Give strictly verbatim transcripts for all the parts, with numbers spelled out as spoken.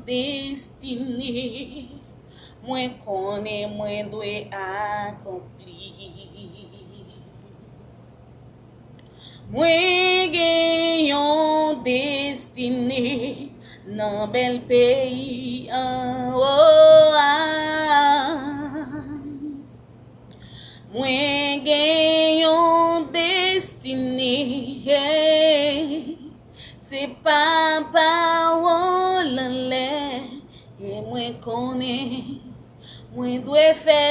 Destine, mwen konnen mwen dwe akonpli. Mwen gen yon destine nan bèl peyi anwo a. Mwen gen yon destine, se pa pawòl anlè, e mwen konnen mwen dwe fè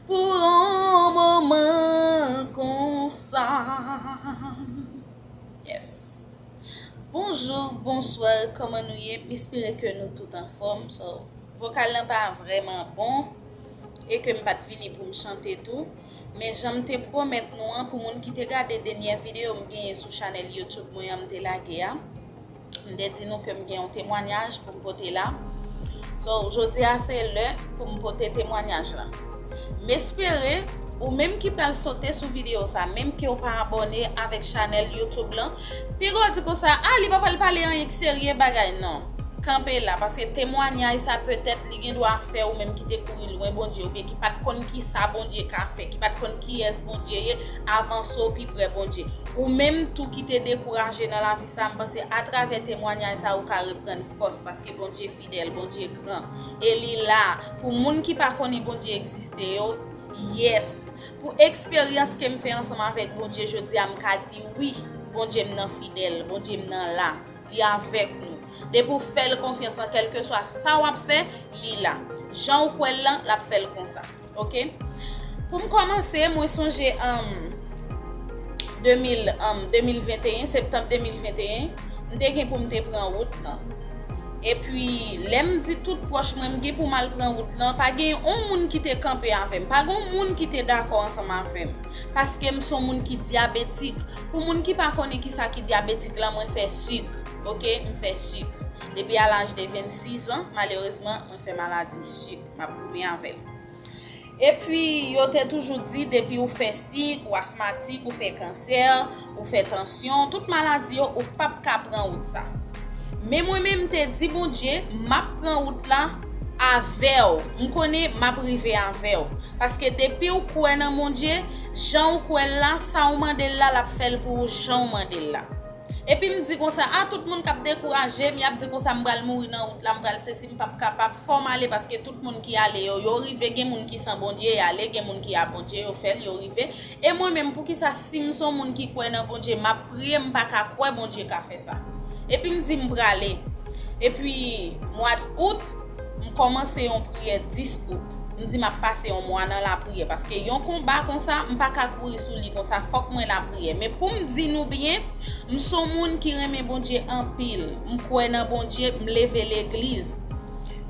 pou yon moman konsa. Yes. Bonjou, bonswa, kòman nou ye? M espere ke nou tout anfòm. So, vokal lan pa vrèman bon e ke m pa t vini pou m chante tou. Men jan m te pwomèt nou an, pou moun ki te gade dènyè videyo m genyen sou chanèl YouTube mwen an, m te lage a, m te di nou ke m gen yon temwanyaj pou m pote la. So, jodi a se lè pou m pote temwanyaj la. M espere ou menm ki pral sote sou videyo sa, menm ke w pa abòne avèk chanèl YouTube lan, piga w di konsa, a, li pa pral pale anyen k serye bagay, non. Kanpe la, paske temwanyaj sa petèt li gen dwa fè ou menm ki te kouri lwen Bondye, oubyen ki pa t konn ki sa Bondye ka fè, ki pa t konn kiyès Bondye ye, avanse w pi pre Bondye. Ou menm tou ki te dekouraje nan lavi sa, m panse atravè temwanyaj sa ou ka reprann fòs, paske Bondye fidèl, Bondye gran. E li la. Pou moun ki pa konnen Bondye egziste yo, yes. Pou eksperyans ke m fè ansanm avèk Bondye jodi a, m ka di wi, Bondye m nan fidèl, Bondye m nan la. Li avèk nou. Depi w fè l konfyans nan kèlkeswa sa w ap fè, li la. Jan w kwè l lan, l ap fè l konsa. Oke? Pou m kòmanse, mwen sonje, um, de mil, um, de mil venteyen, septanm de mil venteyen, m te gen pou m te pran wout lan. Epi, lè m di tout pwòch mwen, m gen pou m al pran wout lan, pa gen yon moun ki te kanpe avè m. Pa gen yon moun ki te dakò ansanm avè m. Paske m se yon moun ki dyabetik. Pou moun ki pa konnen ki sa ki dyabetik lan, mwen fè sik. Oke? M fè sik. Depi a laj de vennsis an, malerezman, mwen fè maladi sik. M ap goumen avè l. Epi, yo te toujou di, depi ou fè sik, ou asmatik, ou fè kansè, ou fè tansyon, tout maladi yo, ou p ap ka pran wout sa. Men mwen menm, m te di Bondye, m ap pran wout la avè w. M konnen m ap rive avè w. Paske depi w kwè nan Bondye, jan w kwè l la, sa w mande l la, l ap fè l pou ou jan w mande l la. Epi m di konsa, a, tout moun k ap dekouraje m, y ap di konsa, m pral mouri nan wout la, m pral sesi, m p ap kapab, fò m ale, paske tout moun ki ale yo, yo rive, gen moun ki san Bondye, y ale, gen moun ki a Bondye, yo fè l, yo rive. E mwen menm, poukisa si m se yon moun ki kwè nan Bondye, m ap priye, m pa ka kwè Bondye ka fè sa? Epi m di m prale. Epi, mwa d out, m kòmanse yon priyè dis out. M di m ap pase yon mwa nan lapriyè, paske yon konba konsa, m pa ka kouri sou li konsa, fòk mwen lapriyè. Men pou m di nou byen, m se yon moun ki renmen Bondye anpil. M kwè nan Bondye, m leve legliz.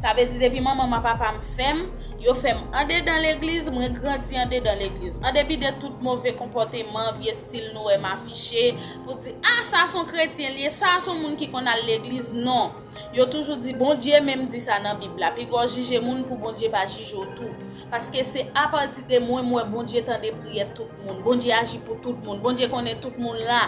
Sa vle di depi manman m ak papa m fè m, yo fè m andedan legliz, mwen grandi andedan legliz. An depi de tout move konpòteman, vye stil nou wè m afiche, pou di, a, sa se yon kretyen li ye, sa se yon moun ki konn al legliz, non. Yo toujou di, Bondye menm di sa nan Bib la, piga w jije moun pou Bondye pa jije w tou. Paske se apati de mwen, m wè Bondye tande priyè tout moun. Bondye aji pou tout moun. Bondye konnen tout moun la.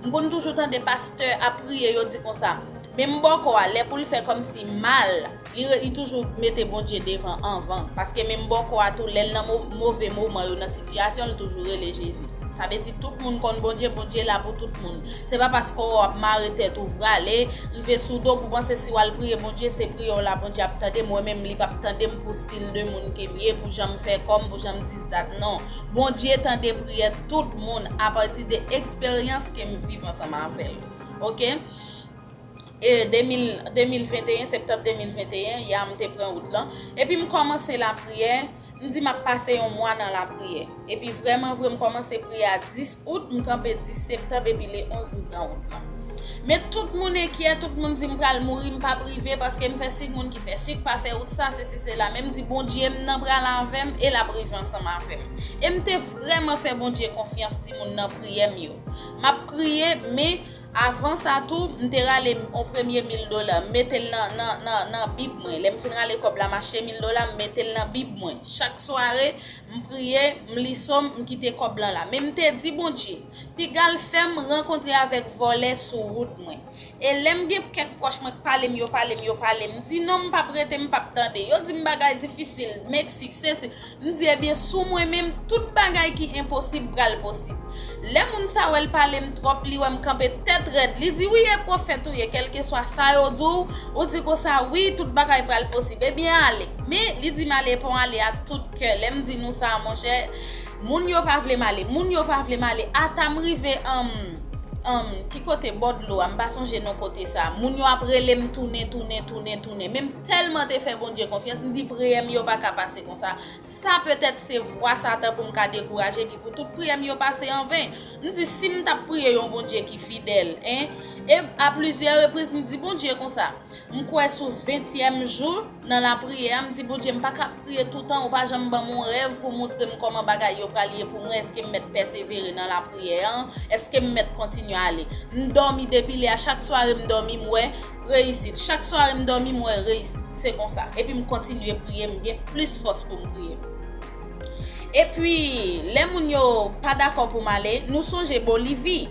M konn toujou tande pastè ap priye, yo di konsa, men m bòkò a, lè pou l fè kòmsi mal, li re-, li toujou mete Bondye devan anvan. Paske men m bòkò a tou, lè l nan mo-, move moman yo, nan sitiyasyon, l toujou rele Jezi. Sa vle di tout moun konn Bondye, Bondye la pou tout moun. Se pa paske w ap mare tèt ou vrale, rive sou do pou panse si w al priye Bondye, se priyè w la Bondye ap tande. Mwen menm, li p ap tande m pou stil de moun ke m ye, pou jan m fè kò m, pou jan m dis dat, non. Bondye tande priyè tout moun apati de eksperyans ke m viv ansanm avè l. Oke? E de mil, de mil venteyen, septanm de mil venteyen, ya m te pran wout lan. Epi m kòmanse lapriyè, m di m ap pase yon mwa nan lapriyè. Epi vrèman vre, m kòmanse priye a dis out, m kanpe dis septanm, epi le onz, m pran wout lan. Men tout moun enkyè, tout moun di m pral mouri, m p ap rive, paske m fè sik, moun ki fè sik pa fè wout sa, sesi, sela. Men m di, Bondye m nan pral avè m, e l ap rive ansanm avè m. E m te vrèman fè Bondye konfyans, timoun, nan priyè m yo. M ap priye, men Avan sa tou, m te rale yon premye mil dola, m mete l nan, nan, nan, nan bib mwen. Lè m fin rale kòb la, m achte mil dola, m mete l nan bib mwen. Chak sware, m priye, m li sòm, m kite kòb lan la. Men m te di Bondye, piga l fè m rankontre avèk vòlè sou wout mwen. E lè m gen kèk pwòch mwen k pale m, yo pale m, yo pale m, m di non, m p ap rete, m p ap tande. Yo di m bagay difisil, Meksik, sesi. M di, ebyen, sou mwen menm, tout bagay ki enposib pral posib. Lè moun sa wè l pale m twòp, li wè m kanpe tèt rèd, li di, wi, e pwofèt ou ye, kèlkeswa sa yo di w, ou di konsa, wi, tout bagay pral posib. Ebyen, ale. Men, li di m ale, pa w ale a tout kè. Lè m di nou sa, monchè, moun yo pa vle m ale, moun yo pa vle m ale. Ata m rive, anm, anm, ki kote bò dlo a, m pa sonje non kote sa. Moun yo ap rele m tounen, tounen, tounen, tounen. Men m tèlman te fè Bondye konfyans, m di priyè m yo pa ka pase konsa. Sa petèt se vwa Satan pou m ka dekouraje, epi pou tout priyè m yo pase anven. M di, si m t ap priye yon Bondye ki fidèl, en, e a plizyè repriz, m di Bondye konsa, m kwè sou ventyèm jou nan lapriyè a, m di, Bondye, m pa ka ap priye toutan, ou pa janm ban m yon rèv pou montre m kòman bagay yo pral ye pou mwen, èske m mèt pèsevere nan lapriyè an, èske m mèt kontinye ale. M dòmi depi lè a, chak sware m dòmi, m wè reyisit. Chak sware m dòmi, m wè reyisit. Se konsa. Epi m kontinye priye, m gen plis fòs pou m priye. Epi, lè moun yo pa dakò pou m ale, nou sonje Bolivi.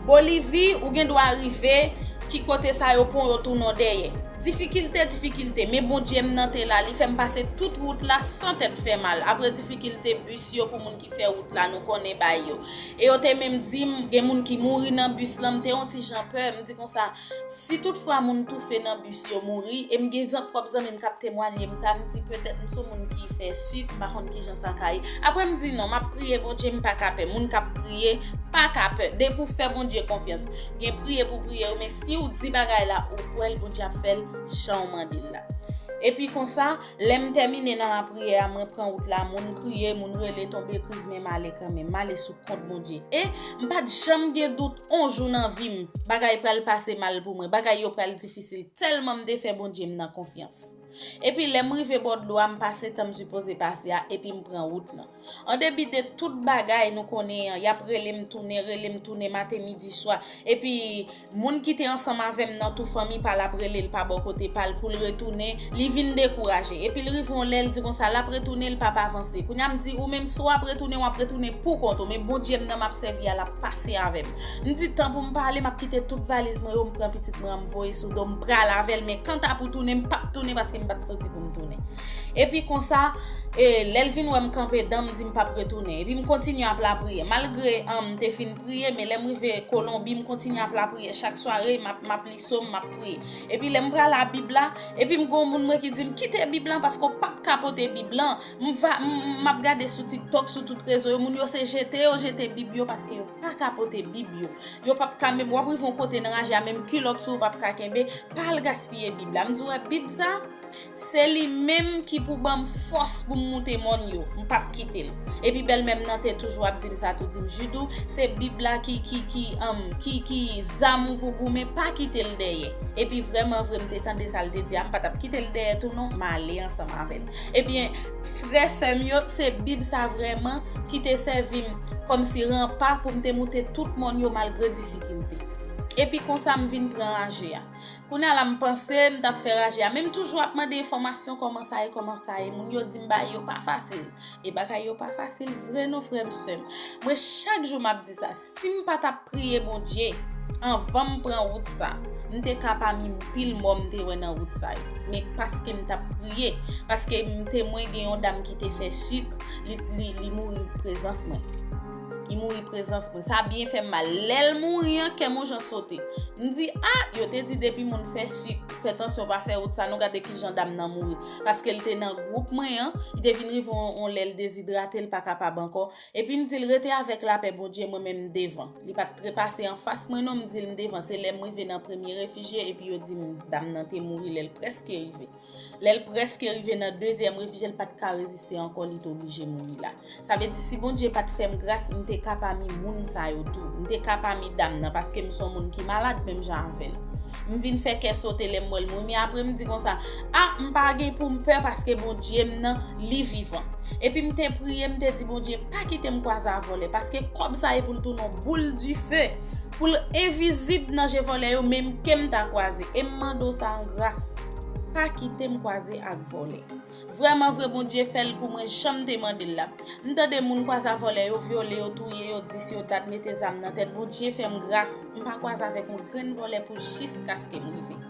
Bolivi, ou gen dwa rive, ki kote sa yo pran yo tounen w dèyè. Difikilte, difikilte, men Bondye m nan te la, li fè m pase tout wout la san tèt fè mal. Apre difikilte bis yo pou moun ki fè wout la, nou konnen bay yo. E yo te menm di m, gen moun ki mouri nan bis lan, m te yon ti jan pè, m di konsa, si toutfwa moun toufe nan bis yo mouri, e m gen zan-, pwòp zanmi m k ap temwanye m sa, m di petèt m se yon moun ki fè sik, m pa konn kijan sa ka ye. Apre m di non, m ap priye Bondye, m pa ka pè. Moun k ap priye pa ka pè. Depi w fè Bondye konfyans, gen priye pou priye w, men si w di bagay la, ou kwè l, Bondye ap fè l jan w mande l la. Epi konsa, lè m tèmine nan lapriyè a, mwen pran wout la, moun kriye, moun rele, tonbe kriz, men m ale kanmenm, m ale sou kont Bondye. E m pa t janm gen dout on jou nan vi m, bagay pral pase mal pou mwen, bagay yo pral difisil, tèlman m te fè Bondye m nan konfyans. Epi lè m rive bò dlo a, m pase tan m sipoze pase a, epi m pran wout lan. An depi de tout bagay nou konnen an, y ap rele m tounen, rele m tounen maten, midi, swa. Epi moun ki te ansanm avè m nan tou, fanmi pa l ap rele l pa bò kote pa l pou l retounen, li vin dekouraje. Epi l rive yon lè, l di konsa, l ap retounen, l p ap avanse. Kounye a m di, ou menm, si w ap retounen, w ap retounen pou kont ou. Men Bondye m nan m ap sèvi a, l ap pase avè m. M di, tan pou m pale, m ap kite tout valiz mwen yo, m pran pitit mwen an, m voye sou do, m pral avè l. Men kanta pou tounen, m p ap tounen paske m pa t santi pou m tounen. Epi konsa, e, lè l vin wè m kanpe dan, m di m p ap retounen. Epi m kontinye ap lapriyè. Malgre, an, m te fin priye, men lè m rive Kolonbi, m kontinye ap lapriyè. Chak sware, m ap, m ap li sòm, m ap priye. Epi lè m prale a Bib la, epi m gen yon moun mwen ki di m, kite Bib lan paske w p ap ka pote Bib lan. M va, m, m ap gade sou TikTok, sou tout rezo yo, moun yo se jete yo jete Bib yo paske yo pa ka pote Bib yo. Yo p ap ka menm, w ap rive yon kote nan raje a, menm kilòt sou ou p ap ka kenbe, pa al gaspiye Bib la. M di w, wè, Bib sa, se li menm ki pou ban m fòs pou m moute mòn yo. M p ap kite l. Epi bèlmè m nan te toujou ap di m sa tou, di m, Judou, se Bib la ki, ki, ki, anm, ki, ki zam ou pou goumen, pa kite l dèyè. Epi vrèman vre, m te tande sa l te di a, m pa t ap kite l dèyè tou non, m ale ansanm avè l. Ebyen, frè, sè m yo, se Bib sa vrèman ki te sèvi m kòmsi ranpa pou m te moute tout mòn yo malgre difikilte. Epi konsa m vin pran raje a. Kounye a la m panse m t ap fè raje a, men m toujou ap mande enfòmasyon kòman sa ye, kòman sa ye. Moun yo di m bagay yo pa fasil. E bagay yo pa fasil vre non, frè m, sè m. Mwen, chak jou m ap di sa, si m pa t ap priye Bondye, anvan m pran wout sa, m te ka pami pil mò m te wè nan wout sa yo. Men paske m t ap priye, paske m temwen gen yon dam ki te fè sik, li, li, li mouri prezans mwen. Li mouri prezans mwen. Sa byen fè m mal. Lè l mouri an, kè m yon jan sote. M di, a, yo te di depi moun fè sik, fè tansyon, pa fè wout sa, nou gade kijan dam nan mouri. Paske l te nan gwoup mwen an, li te vin rive yon, yon lè l dezidrate, l pa kapab ankò. Epi m di l, rete avèk lapè Bondye, mwen menm m devan. Li pa t trepase anfas mwen non, m di l m devan. Se lè m rive nan premye refijye, epi yo di m dam nan te mouri lè l prèske rive. Lè l prèske rive nan dezyèm refijye, l pa t ka reziste ankò, li t oblije mouri la. Sa vle di, si Bondye pa t fè m gras, m te ka pami moun sa yo tou. M te ka pami dam nan, paske m se yon moun ki malad menm jan avè l. M vin fè kè sote lè m wè l mouri, men apre m di konsa, a, m pa gen pou m pè, paske Bondye m nan, li vivan. Epi m te priye, m te di Bondye, pa kite m kwaze a vòlè, paske kòb sa e pou l tounen yon boul dife. pou l envizib nan je vòlè yo, men m ke m ta kwaze. E m mande w sa an gras, pa kite m kwaze ak vòlè. Vrèman vre, Bondye fè l pou mwen jan m te mande l la. M tande moun kwaze a vòlè, yo vyole, yo touye, yo dis, yo dat, mete zam nan tèt. Bondye fè m gras, m pa kwaze avèk yon grenn vòlè pou jiskaske m rive.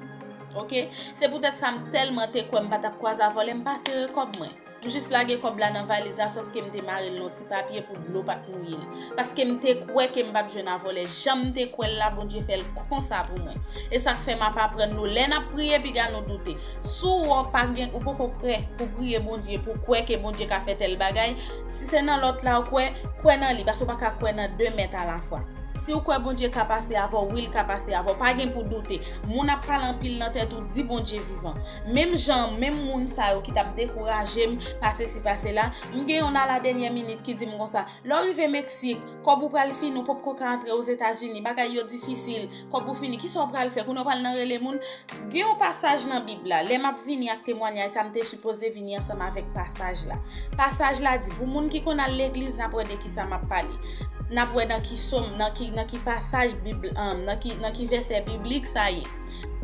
Oke? Se poutèt sa m tèlman te kwè m pa t ap kwaze a vòlè, m pa sere kòb mwen. M jis lage kòb la nan valiz la, sòf ke m te mare l nan ti papye pou dlo pa t mouye l. Paske m te kwè ke m p ap jwenn a vòlè. Jan m te kwè l la, Bondye fè l konsa pou mwen. E sa k fè m ap aprann nou, lè n ap priye, piga nou doute. Si w wè w pa gen, ou poko prè pou priye Bondye, pou kwè ke Bondye ka fè tèl bagay, si se nan lòt la w kwè, kwè nan li, paske w pa ka kwè nan de mèt alafwa. Si w kwè Bondye ka pase avè w, wi, l ka pase avè w. Pa gen pou doute. Moun ap pale anpil nan tèt ou, di Bondye vivan. Menm jan, menm moun sa yo ki t ap dekouraje m, pase si pase la, m gen youn a la dènyè minit ki di m konsa, lè w rive Meksik, kòb ou pral fini, ou poko ka antre Ozetazini, bagay yo difisil, kòb ou fini, kisa w pral fè? Kounye a w pral nan rele moun? Gen yon pasaj nan Bib la, lè m ap vini ak temwanyaj sa, m te sipoze vini ansanm avèk pasaj la. Pasaj la di, pou moun ki konn al legliz, n ap wè de kisa m ap pale. N ap wè nan ki sòm, nan ki, nan ki pasaj Bib, um, nan ki, nan ki vèsè biblik sa ye.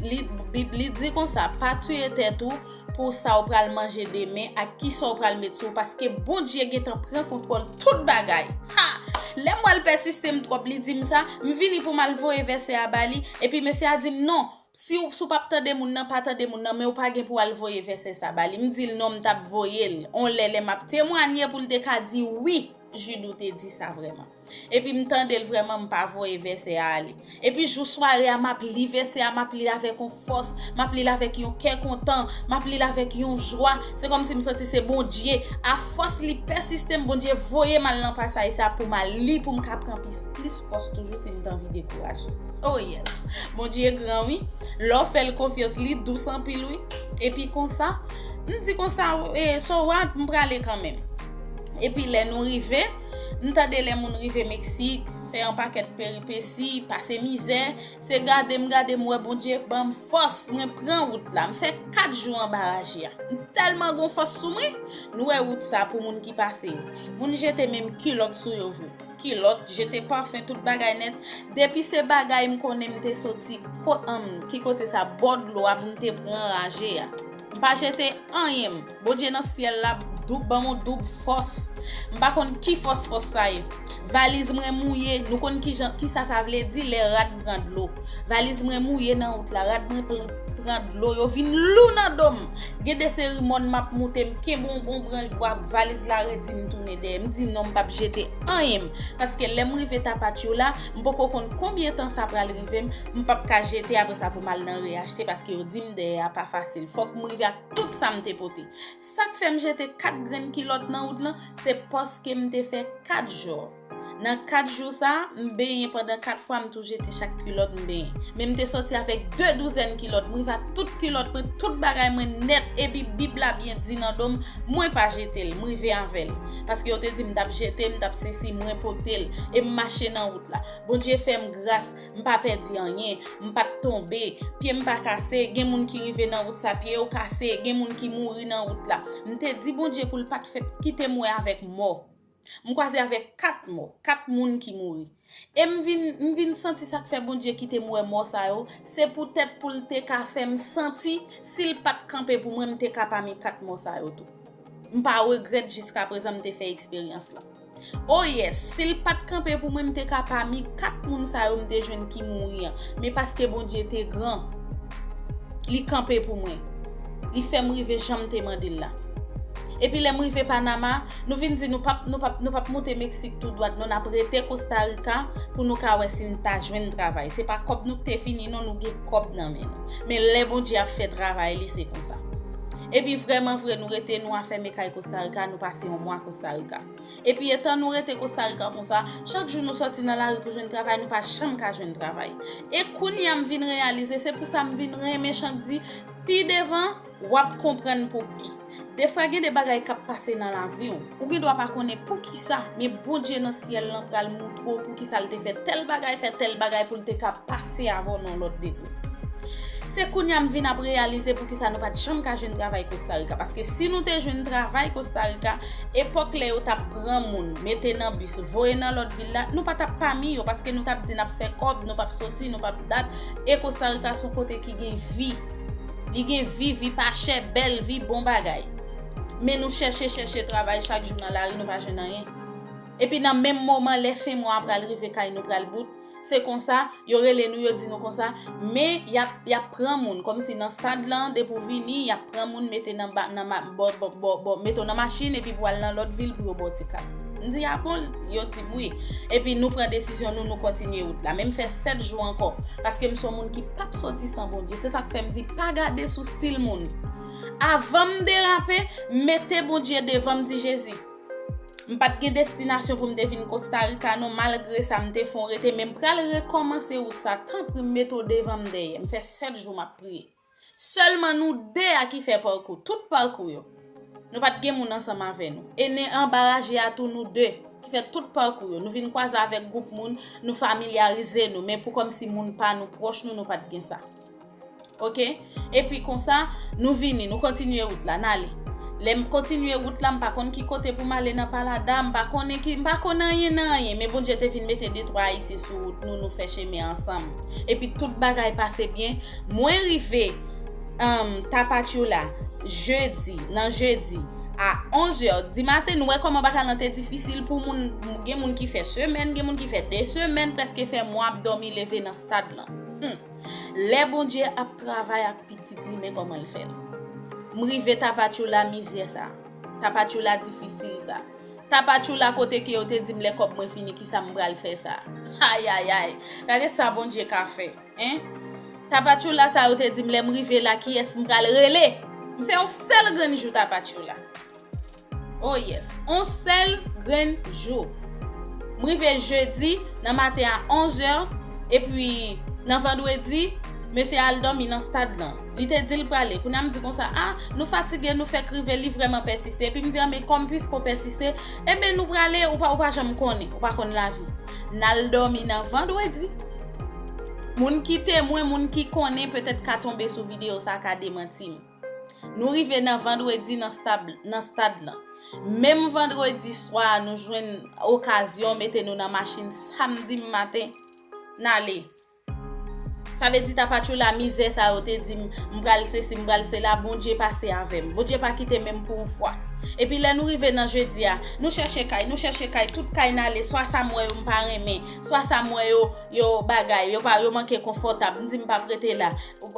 Li, Bib, li di konsa, pa tiye tèt ou pou sa w pral manje demen ak kisa w pral met sou w, paske Bondye gentan pran kontwòl tout bagay. Ha! Lè m wè l pèsiste m twòp, li di m sa, m vini pou m al voye vèsè a ba li, epi mesye a di m, non, si w, si w p ap tande moun nan, pa tande moun nan, men w pa gen pou w al voye vèsè sa ba li. M di l non, m t ap voye l. On lè, lè m ap temwanye pou l te ka di wi, Jidou te di sa vrèman. Epi m tande l vrèman, m pa voye vèsè a ale. Epi jou sware a, m ap li vèsè a, m ap li l avèk yon fòs, m ap li l avèk yon kè kontan, m ap li l avèk yon jwa. Se kòmsi m santi se Bondye, afòs li pèsiste m, Bondye voye m al nan pasaj sa pou m al li, pou m ka pran plis, plis fòs toujou si m t anvi dekouraje. Oh yes! Bondye gran wi. Lè w fè l konfyans, li dous anpil wi. Epi konsa, m di konsa, e, so what, m prale kanmenm. Epi lè nou rive, m tande lè moun rive Meksik, fè yon pakèt peripesi, pase mizè, se gade m gade m wè Bondye ban m fòs, mwen pran wout la. M fè kat jou anba raje a. M tèlman gon fòs sou mwen, nou wè wout sa pou moun ki pase yo. Moun jete menm kilòt sou yo vre. Kilòt, jete pafen, tout bagay nèt. Depi se bagay m konnen m te soti ko-, anm, ki kote sa, bò dlo a pou m te pran raje a. M pa jete anyen m. Bondye nan syèl la, doub, ban m yon doub fòs. M pa konn ki fòs fòs sa ye. Valiz mwen mouye, nou konn kijan, kisa sa vle di lè rad pran dlo. Valiz mwen mouye nan wout la, rad mwen pl-, pran dlo, yo vin lou nan do m. Gen de seri mòn m ap moute, m kenbe yon bon branch bwa, valiz la redi, m tounen dèyè. M di non, m p ap jete anyen m. Paske lè m rive Tapachula, m poko konn konbyen tan sa pral rive m, m p ap ka jete apre sa pou m al nan reyachte, paske yo di m dèyè a pa fasil. Fòk m rive ak tout sa m te pote. Sa k fè m jete kat grenn kilòt nan wout lan, se paske m te fè kat jou. Nan kat jou sa, m benyen pandan kat fwa, m tou jete chak kilòt m benyen. Men m te sòti avèk de douzèn kilòt, m rive ak tout kilòt mwen, tout bagay mwen nèt, epi Bib la byen di nan do m, mwen pa jete l, m rive avè l. Paske yo te di m t ap jete, m t ap sesi, mwen pote l, e m mache nan wout la. Bondye fè m gras, m pa pèdi anyen, m pa t tonbe, pye m pa kase, gen moun ki rive nan wout sa, pye yo kase, gen moun ki mouri nan wout la. M te di Bondye pou l pa t fè kite m wè avèk mò. M kwaze avèk kat mò, kat moun ki mouri. E m vin, m vin santi sa k fè Bondye kite m wè mò sa yo, se poutèt pou l te ka fè m santi si l pa t kanpe pou mwen, m te ka pami kat mò sa yo tou. M pa regrèt jiskaprezan m te fè eksperyans la. Oh yes, si l pa t kanpe pou mwen, m te ka pami kat moun sa yo m te jwenn ki mouri an. Men paske Bondye te gran, li kanpe pou mwen. Li fè m rive jan m te mande l la. Epi lè m rive Panama, nou vin di nou p ap, nou p ap, nou p ap moute Meksik tou dwat, non, n ap rete Kosta Rika pou nou ka wè si n ta jwenn travay. Se pa kòb nou te fini, non, nou gen kòb nan men nou. Men lè Bondye ap fè travay li, se konsa. Epi vrèman vre, nou rete, nou afème kay Kosta Rika, nou pase yon mwa Kosta Rika. Epi etan nou rete Kosta Rika konsa, chak jou nou sòti nan lari pou jwenn travay, nou pa janm ka jwenn travay. E kounye a m vin reyalize, se pou sa m vin renmen Chank di, pi devan, w ap konprann pouki. Defwa gen de bagay k ap pase nan lavi w. Ou gen dwa pa konnen poukisa, men Bondye nan syèl lan pral moutre w poukisa l te fè tèl bagay, fè tèl bagay pou l te ka pase avè w nan lòt depo. Se kounye a m vin ap reyalize poukisa nou pa t janm ka jwenn travay Costa Rica. Paske si nou te jwenn travay Costa Rica, epòk lè yo t ap pran moun, mete nan bis, voye nan lòt vil la, nou pa t ap pami yo, paske nou t ap di n ap fè kòb, nou p ap soti, nou p ap dat. E Costa Rica se yon kote ki gen vi. Li gen vi, vi pa chè, bèl vi, bon bagay. Men nou chèche, chèche travay chak jou nan lari, nou pa jwenn anyen. Epi nan menm moman, lè fen mwa a pral rive kay nou pral bout, se konsa, yo rele nou, yo di nou konsa, men y ap, y ap pran moun, kòmsi nan stad lan, depi w vini, y ap pran moun, mete nan, ba- nan, ma- bò, bò, bò, bò, mete w nan machin, epi pou al nan lòt vil pou yo ba w ti kat. M di, a bon, yo di m wi. Epi nou pran desizyon nou, nou kontinye wout la. Men m fè sèt jou ankò, paske m se yon moun ki p ap soti san Bondye. Se sa k fè m di, pa gade sou stil moun. Avan m derape, mete Bondye devan, m di, Jezi, m pa t gen destinasyon pou m te vin Costa Rica non, malgre sa m te fè yon rete, men m pral rekòmanse wout sa, tanpri mete w devan m dèyè. M fè sèt jou m ap priye. Sèlman nou de a ki fè pakou, tout pakou yo. Nou pa t gen moun ansanm avè nou. E ne anba raje a tou nou de ki fè tout pakou yo. Nou vin kwaze avèk gwoup moun, nou familyarize nou, men pou kòmsi moun pa nou, pwòch nou, nou pa t gen sa. Oke? Epi konsa, nou vini, nou kontinye wout la, n ale. Lè m kontinye wout la, m pa konn ki kote pou m ale nan Palada, m pa konnen ki, m pa konn anyen nan anyen, men Bondye te vin mete de twa Ayisyen sou wout nou, nou fè chemen ansanm. Epi tout bagay pase byen. Mwen rive um, Tapachula, jedi, nan jedi, a onz è di maten, nou wè kòman bagay lan te difisil pou moun, gen moun ki fè semèn, gen moun ki fè de semèn, prèske fè mwa ap dòmi leve nan stad lan. Hmm. Lè Bondye ap travay ak pitit li, men kòman l fè l. M rive Tapachula, mizè sa. Tapachula difisil sa. Tapachula kote ke yo te di m lè kòb mwen fini, kisa m pral fè sa. Ayayay, gade sa Bondye ka fè, en. Tapachula sa yo te di m lè m rive la, kiyès m pral rele. M fè yon sèl grenn jou Tapachula. Oh yes, yon sèl grenn jou. M rive jedi nan maten a onz è, epi nan vandredi, mesye al dòmi nan stad lan. Li te di l prale. Kounye a m di konsa, a, nou fatige, nou fèk rive, li vrèman pèsiste. Epi m di, a, men kòm piske w pèsiste, ebyen nou prale, ou pa, ou pa janm konnen, ou pa konn lavi. N al dòmi nan vandredi. Moun ki temwen, moun ki konnen, petèt ka tonbe sou videyo sa, ka demanti m. Nou rive nan vandredi nan stab, nan stad lan. Menm vandredi swa, nou jwenn okazyon mete nou nan machin, samdi maten, n ale. Sa vle di Tapachula, mizè sa yo te di m, m pral sesi, m pral sela, Bondye pase avè m. Bondye pa kite menm pou yon fwa. Epi lè nou rive nan jedi a, nou chèche kay, nou chèche kay, tout kay n ale, swa sa m wè yo m pa renmen, swa sa m wè yo, yo bagay, yo pa, yo manke konfòtab. M di m p ap rete la.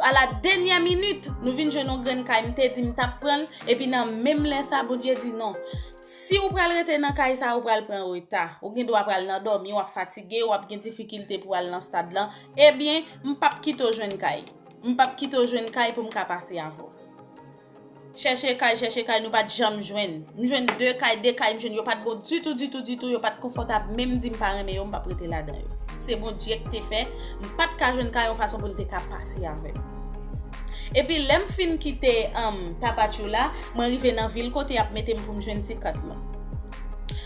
A la dènyè minit, nou vin jwenn yon grenn kay, m te di m t ap pran l, epi nan menm lè sa, Bondye di non. Si ou pral rete nan kay sa, ou pral pran reta. Ou gen dwa pral nan dòmi, w ap fatige, w ap gen difikilte pou al nan stad lan. Ebyen, m p ap kite w jwenn kay. M p ap kite w jwenn kay pou m ka pase avè w. Chèche kay, chèche kay, nou pa t janm jwenn. M jwenn de kay, de kay m jwenn, yo pa t bon ditou, ditou, ditou, yo pa t konfòtab, menm di m pa renmen yo, m p ap rete ladan yo. Se Bondye ki te fè, m pa t ka jwenn kay yon fason pou l te ka pase avè m. Epi lè m fin kite, um, Tapachula, mwen rive nan vil kote y ap mete m pou m jwenn ti kat lan.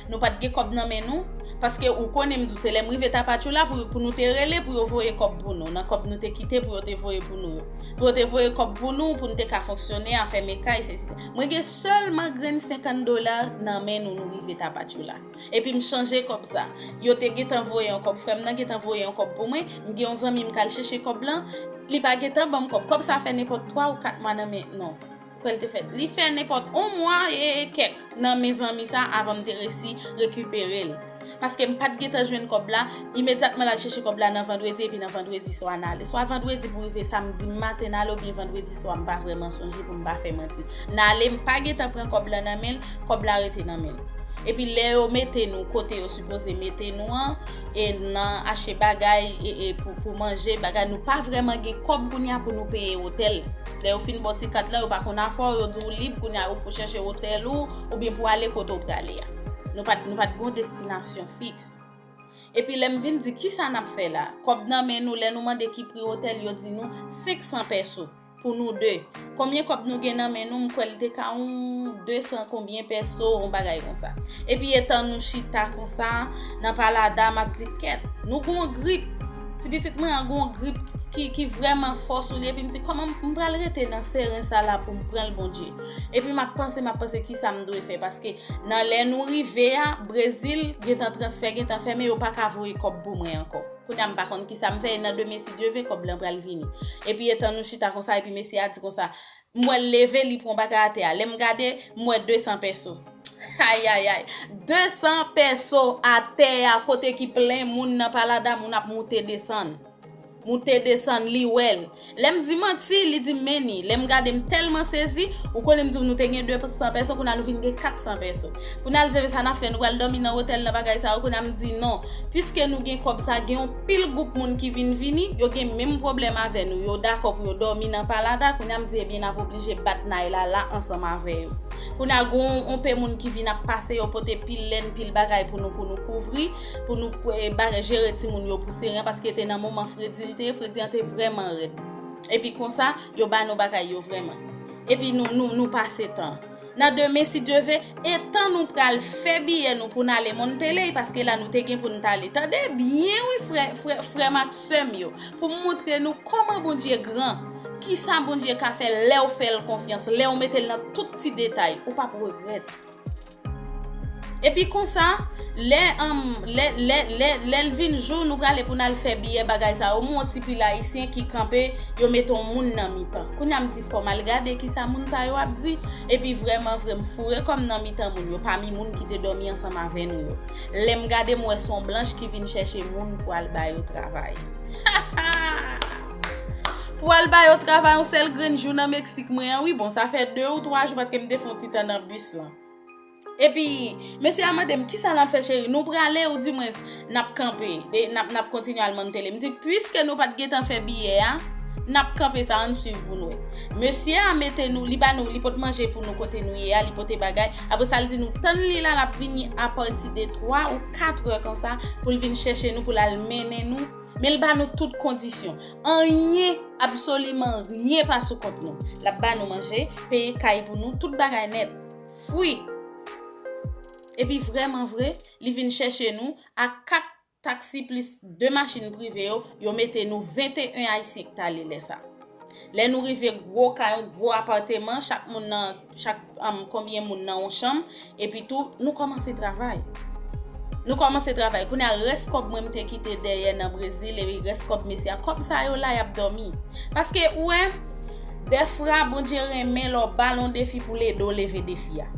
Nou pa t gen kòb nan men nou, paske ou konnen m di w, se lè m rive Tapachula pou, pou nou te rele pou yo voye kòb pou nou, nan kòb nou te kite pou yo te voye pou nou yo. Pou yo te voye kòb pou nou, pou n te ka fonksyone, a fèmen kay, sesi. Mwen gen sèlman grenn senkant dola nan men nou, nou rive Tapachula. Epi m chanje kòb sa. Yo te gentan voye yon kòb, frè m nan gentan voye yon kòb pou mwen. M gen yon zanmi m k al chèche kòb lan, li pa gentan ban m kòb. Kòb sa fè nenpòt twa ou kat mwa nan men, non. Kwè l te fè. Li fè nenpòt yon mwa e kèk nan men zanmi sa avan m te resi rekipere l. Paske m pa t gentan jwenn kòb la, imedyatman l al chèche kòb la nan vandredi, epi nan vandredi swa n ale. Swa vandredi pou rive samdi maten n ale, oubyen vandredi swa, m pa vrèman sonje pou m pa fè manti. N ale, m pa gentan pran kòb la nan men l, kòb la rete nan men l. Epi lè yo mete nou kote yo sipoze mete nou an, e nan achte bagay, e, e pou, pou manje, bagay, nou pa vrèman gen kòb kounye a pou nou peye otèl. Lè yo fin ba w ti kat la, yo pa konn afè w, yo di w lib kounye a, ou pou chèche otèl ou, oubyen pou ale kote w prale a. Nou pa t, nou pa t gen yon destinasyon fiks. Epi lè m vin di, kisa n ap fè la? Kòb nan men nou, lè nou mande ki pri otèl, yo di nou senk san pèso pou nou de. Konbyen kòb nou gen nan men nou? M kwè li te ka yon de san konbyen pèso, yon bagay konsa. Epi etan nou chita konsa, nan Palada, m ap di, kèt, nou gon grip. Ti pitit mwen an gon grip. ki, ki vrèman fò sou li, epi m di, kòman m pral rete nan seren sa la pou m pran l, Bondye? Epi m ap panse, m ap panse kisa m dwe fè, paske nan lè nou rive a, Brezil gentan transfè, gentan fèmen, yo pa ka voye kòb pou mwen ankò. Kounye a m pa konn kisa m fè, e nan demen, si Dye vle, kòb lan pral vini. Epi etan nou chita konsa, epi mesye a di konsa, m wè l leve, li pran bagay atè a. Lè m gade, m wè de san pèso. Ayayay. De san pèso atè a, kote ki plen moun nan Palada, moun ap moute desann. Moute desann, li wè l. Lè m di manti, li di m men ni. Lè m gade, m tèlman sezi, ou konnen m di w nou te gen de san pèso, kounye a nou vin gen kat san pèso. Kounye a l di, sa n ap fè, nou pral dòmi nan otèl nan, bagay sa yo, kounye a m di non. Piske nou gen kòb sa, gen yon pil gwoup moun ki vin vini, yo gen menm pwoblèm avè nou, yo dakò pou yo dòmi nan Palada, kounye a m di, ebyen, n ap oblije bat nay la, la ansanm avè yo. Kounye a, gen yon, yon pe moun ki vin ap pase, yo pote pil lenn, pil bagay pou nou, pou nou kouvri, pou nou, eh, bagay, jere timoun yo pou seren, paske te nan moman fredi l te ye, fredi an te vrèman rèd. Epi konsa, yo ba nou bagay yo vrèman. Epi nou, nou, nou pase tan. Nan demen, si Dye vle, etan nou pral fè biyè nou pou n ale Monterrey, paske la nou te gen pou n t ale. Tande byen wi, frè, frè, frè m ak sè m yo, pou m montre nou kòman Bondye gran, kisa Bondye ka fè lè w fè l konfyans, lè w mete l nan tout ti detay, ou p ap regrèt. Epi konsa, lè, um, lè, lè, lè, lè l vin jou, nou prale pou n al fè biyè bagay sa yo, m wè yon ti pil ayisyen ki kanpe, yo mete yon moun nan mitan. Kounye a m di fò m al gade kisa moun sa yo ap di, epi vrèman vre m foure kò m nan mitan moun yo, pami moun ki te dòmi ansanm avè nou yo. Lè m gade, m wè se yon blanch ki vin chèche moun pou al ba yo travay. Pou al ba yo travay yon sèl grenn jou nan Meksik mwen an, wi, bon, sa fè de ou twa jou paske m te fè yon ti tan nan bis lan. Epi, mesye a mande m, kisa n ap fè, cheri? Nou prale oudimwens n ap kanpe, e n ap, n ap kontinye al Monterrey? M di, piske nou pa t gentan fè biyè a, n ap kanpe sa, ann swiv pou n wè. Mesye a mete nou, li ba nou, li pot manje pou nou kote nou ye a, li pote bagay. Apre sa, l di nou, tann li la, l ap vini apati de twa ou kat è konsa, pou l vin chèche nou, pou l al mennen nou. Men l ba nou tout kondisyon. Anyen, absoliman ryen pa sou kont nou. L ap ba nou manje, peye kay pou nou, tout bagay nèt. Fwi. Epi vrèman vre, li vin chèche nou ak kat taksi plis de machin prive yo, yo mete nou venteyen ayisyen ki t ale lè sa. Lè nou rive gwo kay, yon gwo apatman, chak moun nan, chak, um, konbyen moun nan yon chanm, epi tou, nou kòmanse travay. Nou kòmanse travay. Kounye a, rès kòb mwen m te kite dèyè nan Brezil, epi rès kòb mesye a, kòb sa yo la, y ap dòmi. Paske, ou wè, dèfwa, Bondye renmen lè w ba l yon defi pou l ede w leve defi a.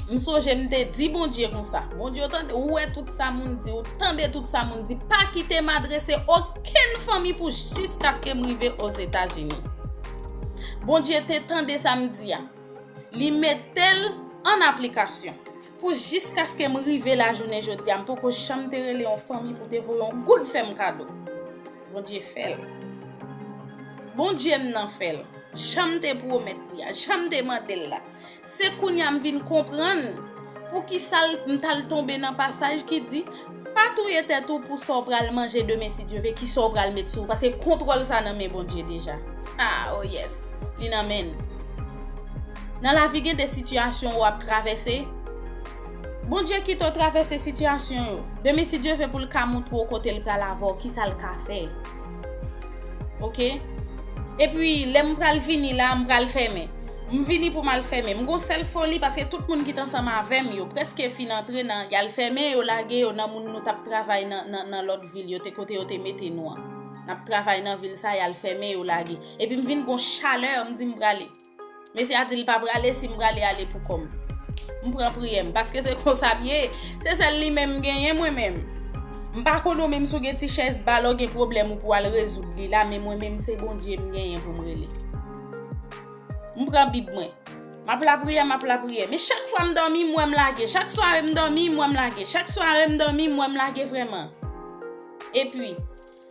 M sonje m te di Bondye konsa, Bondye, ou tande, ou wè tout sa moun di, ou tande tout sa moun di, pa kite m adrese okenn fanmi pou jiskaske m rive Ozetazini. Bondye te tande sa m di a. Li mete l an aplikasyon. Pou jiskaske m rive la jounen jodi a, m poko janm te rele yon fanmi pou te voye yon goud fè m kado. Bondye fè l. Bondye m nan fè l. Jan m te pwomèt li a, jan m te mande l la. Se kounye a m vin konprann poukisa l, m t al tonbe nan pasaj ki di, pa touye tèt ou pou sa w pral manje demen si Dye vle, ki sa w pral met sou ou, paske kontwòl sa nan men Bondye deja. Ah, oh yes, li nan men l. Nan lavi gen de sitiyasyon w ap travèse. Bondye kite w travèse sitiyasyon yo. Demen si Dye vle pou l ka montre w kote l pral avè w, kisa l ka fè. Oke? Epi, lè m pral vini la, m pral fèmen. M vini pou m al fèmen. M gon sèl foli paske tout moun ki t ansanm avè m yo prèske fin antre nan, y al fèmen, yo lage yo nan moun nou t ap travay nan, nan, nan lòt vil yo te kote yo te mete nou an. N ap travay nan vil sa, y al fèmen, yo lage. Epi m vin gon chalè, m di m prale. Mesye a di l pa prale, si m prale, ale pou kò m. M pran priyè m, paske se konsa m ye. Se sèl li menm m genyen mwen menm. M pa konnen w menm si w gen ti chèz ba lè w gen pwoblèm ou pou w al rezoud li la, men mwen menm se Bondye m genyen pou m rele. M pran Bib mwen. M ap lapriyè, m ap lapriyè. Men chak fwa m dòmi, m wè m lage. Chak sware m dòmi, m wè m lage. Chak sware m dòmi, m wè m lage vrèman. Epi,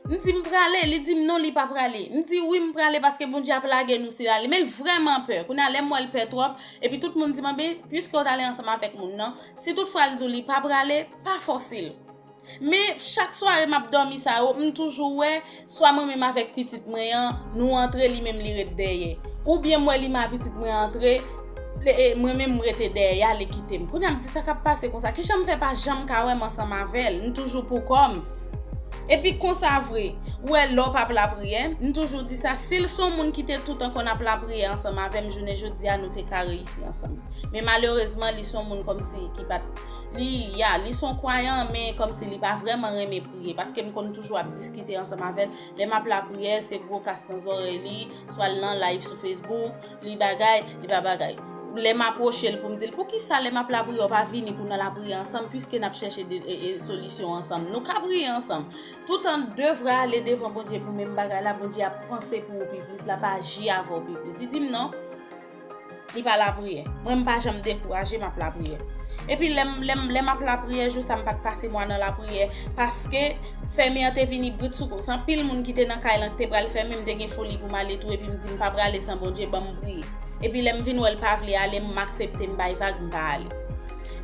m di m prale, li di m non, li pa prale. M di wi, m prale paske Bondye ap lage nou sila li. Men l vrèman pè. Kounye a, lè m wè l pè twòp, epi tout moun di m, anben, piske w t ale ansanm avèk moun nan, si toutfwa l di w li pa prale, pa fòse l. Men chak sware m ap dòmi sa yo, m toujou wè, swa mwen menm avèk pitit mwen an, nou antre, li menm li ret dèyè. Oubyen m wè li menm ak pitit mwen antre, e, mwen menm m rete dèyè a, li kite m. Kounye a m di sa k ap pase konsa. Kijan m fè pa janm ka wè m ansanm avè l? M toujou pou kò m. Epi konsa vre, ou wè lè w p ap lapriyè, m toujou di sa, si l se yon moun ki te toutan konn ap lapriyè ansanm avè m, jounen jodi a, nou te ka reyisi ansanm. Men malerezman, li se yon moun kòmsi ki pa t, li, ya, li se yon kwayan, men kòmsi li pa vrèman renmen priye, paske m konn toujou ap diskite ansanm avè l. Lè m ap lapriyè, se gwo kas nan zòrèy li, swa l nan live sou Facebook, li bagay, li pa bagay. Lè m apwoche l pou m di l, "Poukisa lè m ap lapriyè, w pa vini pou n al lapriyè ansanm, piske n ap chèche de, e, e, solisyon ansanm? Nou ka priye ansanm." Toutan w devre ale devan Bondye pou menm bagay la, Bondye ap panse pou ou pi plis, l ap aji avè w pi plis. Li di m, "Non." Li pa lapriyè. Mwen, m pa janm dekouraje, m ap lapriyè. Epi lè m, lè m, lè m ap lapriyè, jou sa m pa t pase mwa nan lapriyè, paske fèmen an te vini brit sou kou. Se anpil moun ki te nan kay lan ki te pral fèmen, m te gen foli pou m ale tou, epi m di, "M pa prale san Bondye, ban m priye." Epi lè m vin wè l pa vle ale, m aksepte, m bay vag, m pa ale.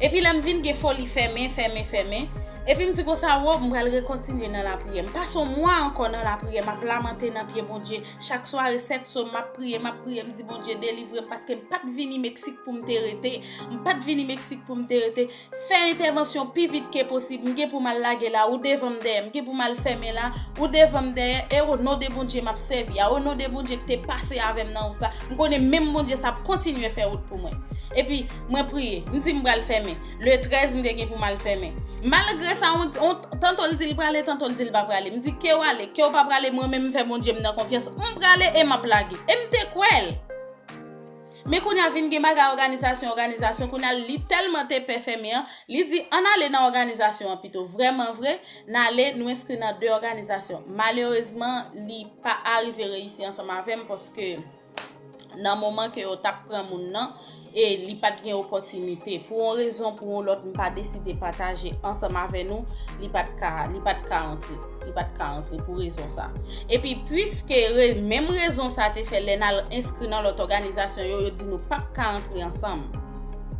Epi lè m vin gen foli fèmen, fèmen, fèmen, epi m di konsa, "Wo, m pral rekontinye nan lapriyè." M pase yon mwa ankò nan lapriyè, m ap lamante nan pye Bondye. Chak sware, sèt so, m ap priye, m ap priye, m di, "Bondye, delivre m," paske m pa t vini Meksik pou m te rete. M pa t vini Meksik pou m te rete. Fè entèvansyon pi vit ke posib. M gen pou m al lage la, ou devan m dèyè. M gen pou m al fèmen la, ou devan m dèyè. E o non de Bondye m ap sèvi a. O non de Bondye ki te pase avè m nan wout sa, m konnen menm Bondye sa ap kontinye fè wout pou mwen. Epi, mwen priye. M di m pral fèmen. Le trèz, m te gen pou m al fèmen. Malgre sa, on, on, tanto l di l prale, tanto l di l pa prale. M di, "Ke w ale, ke w pa prale, mwen menm m fè Bondye m nan konfyans. M prale e m ap lage." E m te kwè l. Men kounye a vin gen bagay òganizasyon, òganizasyon, kounye a li tèlman te pè fèmen an, li di, "Ann ale nan òganizasyon an pito." Vrèman vre, n ale, nou enskri nan de òganizasyon. Malerezman, li pa arive reyisi ansanm avè m paske nan moman ke yo t ap pran moun nan, e li pa t gen opòtinite. Pou yon rezon, pou yon lòt, m pa deside pataje ansanm avè nou, li pa t ka, li pa t ka antre. Li pa t ka antre pou rezon sa. Epi, piske re, menm rezon sa te fè lè n al enskri nan lòt òganizasyon yo, yo di nou p ap ka antre ansanm.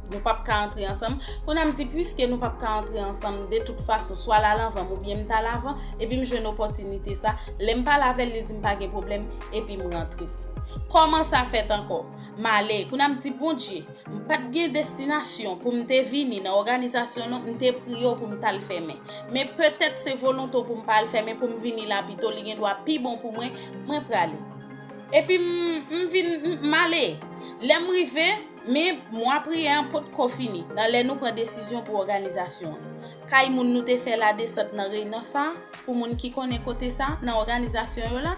Nou p ap ka antre ansanm. Kounye a m di, piske nou p ap ka antre ansanm, de tout fason, swa l al anvan m oubyen m t al avan, epi m jwenn opòtinite sa. Lè m pale avè l, li di m pa gen pwoblèm, epi m rantre. Kòman sa fèt ankò? M ale. Kounye a m di, "Bondye, m pa t gen destinasyon pou m te vini nan òganizasyon nou, m te priye w pou m t al fèmen. Men petèt se volonte w pou m pa al fèmen, pou m vini la pito, li gen dwa pi bon pou mwen, mwen prale." Epi m, m vin, m, m ale. Lè m rive, men mwa priyè an potko fini, nan lè nou pran desizyon pou òganizasyon an. Kay moun nou te fè ladesant nan reyinyon sa, pou moun ki konnen kote sa, nan òganizasyon yo la.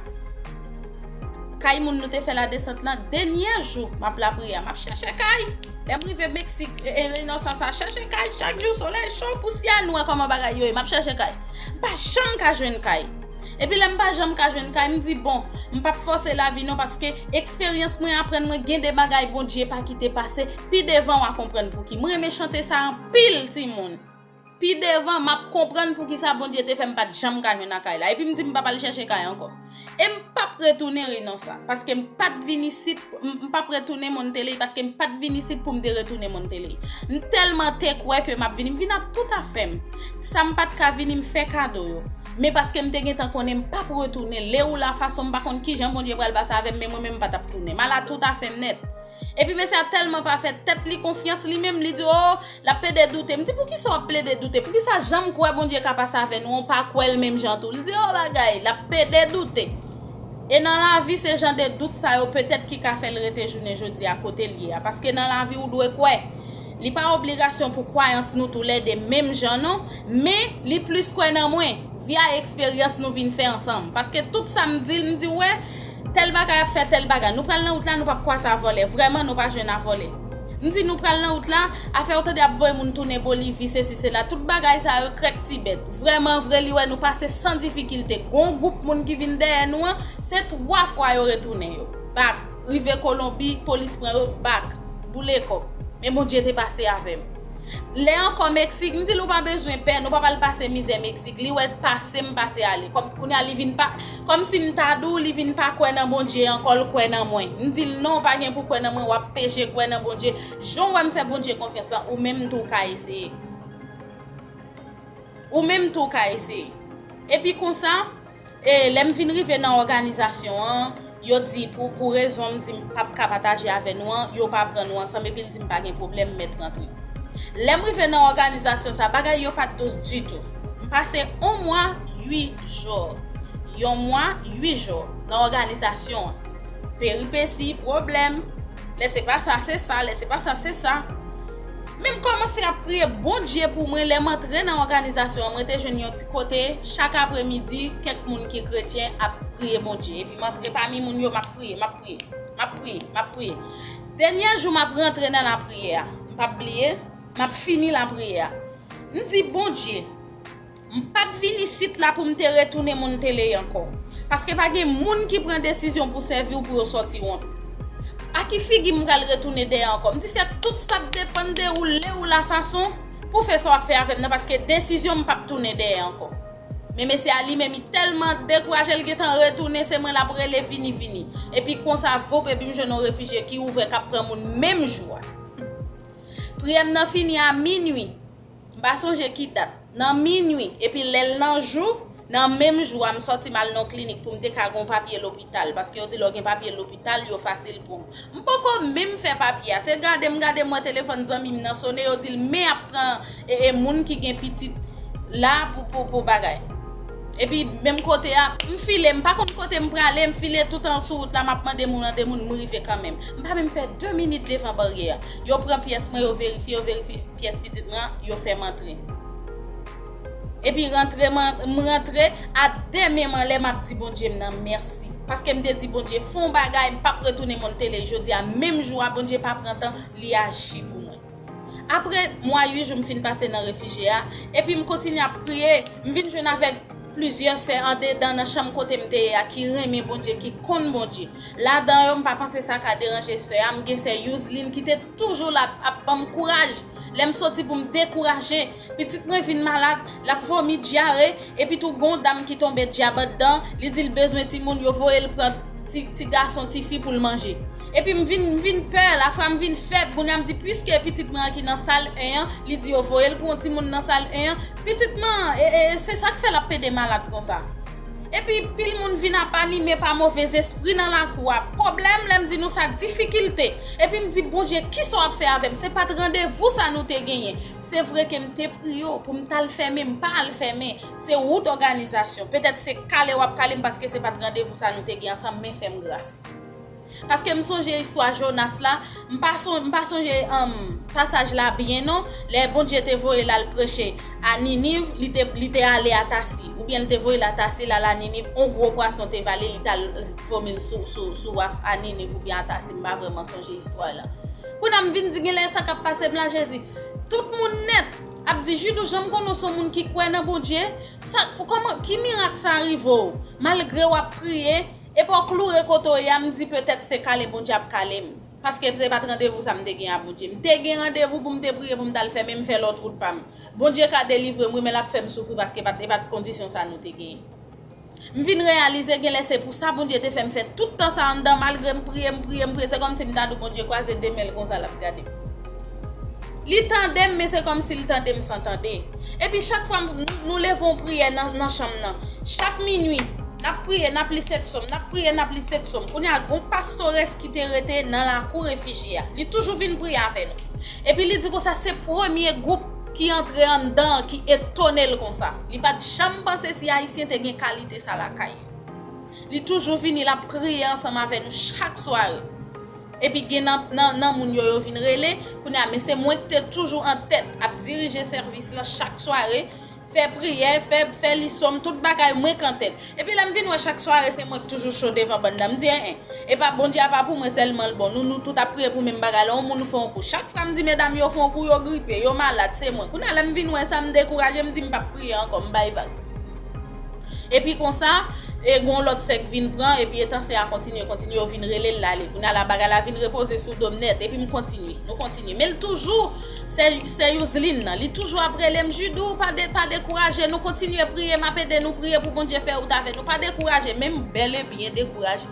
Kay moun nou te fè ladesant lan, dènye jou m ap lapriyè, m ap chèche kay. Lè m rive Meksik, e, e, reyinyon sa, sa, chèche kay chak jou, solèy cho, pousyè nwè, kòman bagay yo ye, m ap chèche kay. M pa janm ka jwenn kay. Epi lè m pa janm ka jwenn kay, m di, "Bon, m p ap fòse lavi non, paske eksperyans mwen aprann mwen gen de bagay Bondye pa kite pase, pi devan w a konprann pouki." M renmen chante sa anpil, timoun. Pi devan, m ap konprann poukisa Bondye te fè m pa t janm ka jwenn nan kay la. Epi m di m p ap al chèche kay ankò. E m p ap retounen reyinyon sa, paske m pa t vin isit, m, m p ap retounen Monteley, paske m pa t vin isit pou m te retounen Monteley. M tèlman te kwè ke m ap vini, m vin ak tout afè m. Sa m pa t ka vini, m fè kado yo. Men paske m te gentan konnen m p ap retounen, lè ou la fason m pa konn kijan Bondye pral pase avè m, men mwen menm m pa t ap tounen. M al a tout afè m nèt. Epi mesye a tèlman pa fè tèt li konfyans li menm, li di, "O, l ap plede doute." M di, "Poukisa w ap plede doute? Poukisa jan m kwè Bondye ka pase avè nou, w pa kwè l menm jan tou?" Li di, "O, bagay, l ap plede doute." E nan lavi, se jan de dout sa yo petèt ki ka fè l rete jounen jodi a kote l ye a. Paske nan lavi, ou dwe kwè. Li pa obligasyon pou kwayans nou toulède menm jan non, men li plis kwè nan mwen, via eksperyans nou vin fè ansanm. Paske tout sa m di l, m di, "Wè, tèl bagay ap fè tèl bagay. Nou pral nan wout la, nou p ap kwaze a vòlè. Vrèman, nou pa jwenn a vòlè." M di, "Nou pral nan wout la, afè yo tande ap voye moun tounen Bolivi, sesi, sela, tout bagay sa yo, krèk ti bèt." Vrèman vre, li wè nou pase san difikilte. Gon gwoup moun ki vin dèyè nou an, se twa fwa yo retounen yo. Bak, rive Kolonbi, polis pran yo, bak, boule kòb. Men Bondye te pase avè m. Lè ankò Meksik, m di l, "Ou pa bezwen pè, nou p ap al pase mizè Meksik." Li wè pase m pase ale. Kòm, kounye a li vin pa, kòmsi m ta di w, li vin pa kwè nan Bondye ankò, l kwè nan mwen. M di l, "Non, pa gen pou kwè nan mwen, w ap peche kwè nan Bondye. Jan w wè m fè Bondye konfyans lan, ou menm tou ka eseye. Ou menm tou ka eseye." Epi konsa, e, lè m vin rive nan òganizasyon an, yo di, pou, pou rezon m di m p ap ka pataje avè nou an, yo pa pran nou ansanm, epi l di m pa gen pwoblèm, m mèt rantre. Lè m rive nan òganizasyon sa, bagay yo pa t dous ditou. M pase yon mwa, uit jou. Yon mwa, uit jou nan òganizasyon an. Peripesi, pwoblèm, lè se pa sa, se sa, lè se pa sa, se sa. Men m kòmanse ap priye Bondye pou mwen. Lè m antre nan òganizasyon an, mwen te jwenn yon ti kote, chak apremidi, kèk moun ki kretyen ap priye Bondye. Epi m antre pami moun yo, m ap priye, m ap priye, m ap priye, m ap priye. Dènye jou m ap rantre nan lapriyè a, m p ap bliye, m ap fini lapriyè a. M di, Bondye, m pa t vin isit la pou m te retounen moun m te ye ankò. Paske pa gen moun ki pran desizyon pou sèvi w pou yo sòti wont. A ki figi m pral retounen dèyè ankò? M di, fè tout sa k depann de ou, lè ou la fason pou fè sa w ap fè avè m nan, paske desizyon m p ap tounen dèyè ankò. Men mesye a li menm, li tèlman dekouraje, l gentan retounen, se mwen l ap rele, vini, vini. Epi konsa, voup, epi m jwenn yon refijye ki ouvè, k ap pran moun menm jou a. Priyè m nan fini a minui. M pa sonje ki dat. Nan minui, epi lè l nan jou, nan menm jou a, m sòti m al nan yon klinik pou m te ka gen yon papye lopital, paske yo di lè w gen papye lopital, yo fasil pou w. M poko menm fè papye a. Se gade m gade m wè telefòn zanmi m nan sonnen, yo di l men ap pran e, e moun ki gen pitit la pou, pou, pou bagay. Epi menm kote a, m file, m pa konn kote m prale, m file tout an sou wout la, m ap mande moun, mande moun, m rive kanmenm. M pa menm fè de minit devan baryè a. Yo pran pyès mwen, yo verifye, yo verifye pyès pitit mwen an, yo fè m antre. Epi rantre, m, m rantre, a de men m anlè, m ap di Bondye m nan mèsi. Paske m te di Bondye, fè yon bagay, m p ap retounen moun m te ye. Jodi a, menm jou a, Bondye pa pran tan, li aji pou mwen. Apre mwa uit jou m fin pase nan refijye a, epi m kontinye ap priye, m vin jwenn avèk plizyè sè andedan nan chanm kote m te ye a ki renmen Bondye, ki konn Bondye. Ladan yo, m pa panse sa ka deranje sè a, m gen sè Youzlin ki te toujou la ap ban m kouraj. Lè m soti pou m dekouraje, pitit mwen vin malad, l ap vomi dyare, epi tou gon dam ki tonbe dyab anndan, li di l bezwen timoun, yo voye l pran ti, ti gason, ti fi pou l manje. Epi m vin, m vin pè, lafwa m vin fèb, kounye a m di, piske pitit mwen an ki nan sal en an, li di yo voye l pou yon timoun nan sal en an, pitit mwen an, e, e, e se sa k fè l ap pede malad konsa. Epi pil moun vin ap anime pa movez espri nan lakou a. Pwoblèm, lè m di nou sa, difikilte. Epi m di, Bondye, kisa w ap fè avè m? Se pa t randevou sa nou te genyen. Se vre ke m te priye w pou m t al fèmen, m pa al fèmen. Se wout òganizasyon. Petèt se kale w ap kale m paske se pa t randevou sa nou te gen ansanm, men fè m gras. Paske m sonje istwa Jonas la, m pa son-, m pa sonje, um, pasaj la byen non. Lè Bondye te voye l al preche a Niniv, li te, li te ale a Tasi. Oubyen li te voye l a Tasi, l al a Niniv, on gwo pwason te vale, li t al vomi l sou, sou, sou waf a Niniv oubyen a Tasi, m pa vrèman sonje istwa la. Kounye a m vin di, genlè sa k ap pase m la, Jezi. Tout moun nèt ap di, Jidou, jan m konnen w se yon moun ki kwè nan Bondye, sa, kòman, ki mirak sa rive w? Malgre w ap priye, epi w kloure kote w ye a, m di, petèt se kale Bondye ap kale m. Paske se pa t randevou sa m te gen a Bondye. M te gen randevou pou m te priye pou m t al fèmen, m fè lòt wout pa m. Bondye ka delivre m, wi, men l ap fè m soufri paske pa t, e pa t kondisyon sa nou te genyen. M vin reyalize genlè se pou sa Bondye te fè m fè tout tan sa anndan, malgre m priye, m priye, m priye, se kòmsi m ta di Bondye kwaze de men l konsa l ap gade m. Li tande m, men se kòmsi l tande m san tande. Epi chak fwa m, nou, nou leve yon priyè nan, nan chanm nan. Chak minui, n ap priye, n ap li sèt sòm, n ap priye, n ap li sèt sòm. Kounye a, gon pastores ki te rete nan lakou refijye a. Li toujou vin priye avè nou. Epi li di konsa, se premye gwoup ki antre anndan an ki etone l konsa. Li pa t janm panse si Ayisyen te gen kalite sa lakay yo. Li toujou vini, l ap priye ansanm avè nou chak sware. Epi gen nan, nan, nan moun yo, yo vin rele. Kounye a, men se mwen ki te toujou an tèt ap dirije sèvis lan chak sware, fè priyè, fè, fè li sòm, tout bagay, mwen k an tèt. Epi lè m vin wè chak sware, se mwen k toujou cho devan bann nan. M di, en, en, epa Bondye a pa pou mwen sèlman l bon. Nou, nou tout ap priye pou menm bagay la, yon moun fè yon kou. Chak fwa m di medam yo fè yon kou, yo gripe, yo malad, se mwen. Kounye a, lè m vin wè sa, m dekouraje, m di m p ap priye ankò, m bay vag. Epi konsa, e gon lòt sè k vin pran, epi etan sè a kontinye, kontinye, yo vin rele l, l ale. Kounye a la, bagay la vin repoze sou do m nèt, epi m kontinye, nou kontinye. Men l toujou, sè, sè Youzlin nan, li toujou ap rele m, Jidou, pa de, pa dekouraje, nou kontinye priye, m ap ede nou priye pou Bondye fè wout avè nou, pa dekouraje, men m bèl e byen dekouraje.